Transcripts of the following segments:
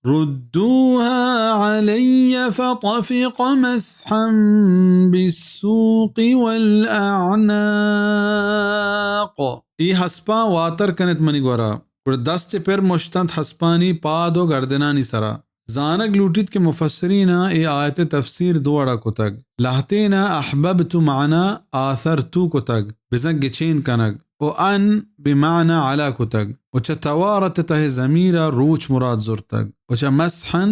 ردوها علي فطفق مسحا بالسوق والأعناق۔ اے ہسپاں واتر کنت منی گورا۔ گڑا دست چہ پر مشتنت ہسپانی پاد و گردنانی سرا۔ زانگ لوٹیت کہ مفسریناں اے آیت ءِ تفسیر دو وڑا کتگ۔ لہتینا احببت معنی آثرت کتگ، بزاں گچین کنگ، و ان بمعنی علا کتگ، و چہ توارت ءِ تہ ءَ ضمیر ءَ روچ مراد زرتگ، و چہ مسحا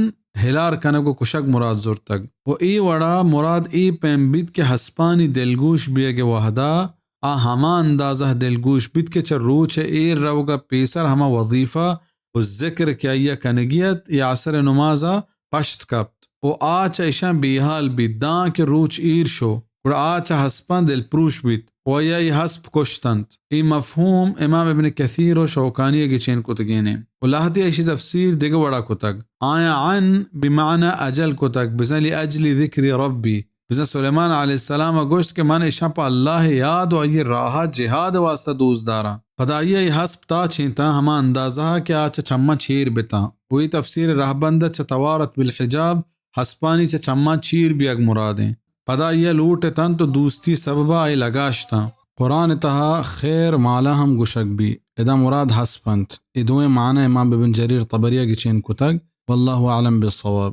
ہلار کنگ و کشگ مراد زرتگ۔ و اے وڑا مراد اے پیم بیت کہ ہسپانی دلگوش بیگ ءِ وہدا آ ہما اندازہ دلگوش بیت کہ چہ روچ ءِ ایر روگ ءَ پیسر ہما وظیفہ و ذکر کہ آئی ءَ کنگی ات، اے عصر ءِ نماز ءَ پشت کپت و آ چہ اشاں بے ہال بیت، داں کہ روچ ایر شو، گڑا آ چہ ہسپاں دلپروش بیت و آئی ءَ اے ہسپ کشت انت۔ اے مفہوم امام ابن کثیر و شوکانی ءَ گچین کتگین انت و لہتے اشی تفسیر دگہ وڑا کتگ۔ آیاں عن بمعنی اجل کتگ، بزاں لأجل ذکر ربی، بزاں سلیمان علیہ السلام ءَ گوشت کہ من اشاں پہ اللہ ءِ یاد و آئی ءِ راہ ءَ جہاد ءِ واسطہ دوست داراں۔ پدا آئی ءَ اے ہسپ تاچینتاں ہما اندازہ ءَ کہ آ چہ چماں چیر بتاں۔ و اے تفسیر ءِ رہبند ءَ چہ توارت بالحجاب ہسپانی چہ چماں چیر بیگ مراد انت۔ پدا آئی ءَ لوٹ اتنت و دوستی ءِ سبب ءَ آئی لگاشتاں۔ قرآن ءِ تہا خیر مالا ہم گوشگ بی۔ ادا مراد ہسپ انت۔ اے دوئیں معنی امام ابن جریر طبری ءَ گچین کتگ۔ واللہ اعلم بالصواب۔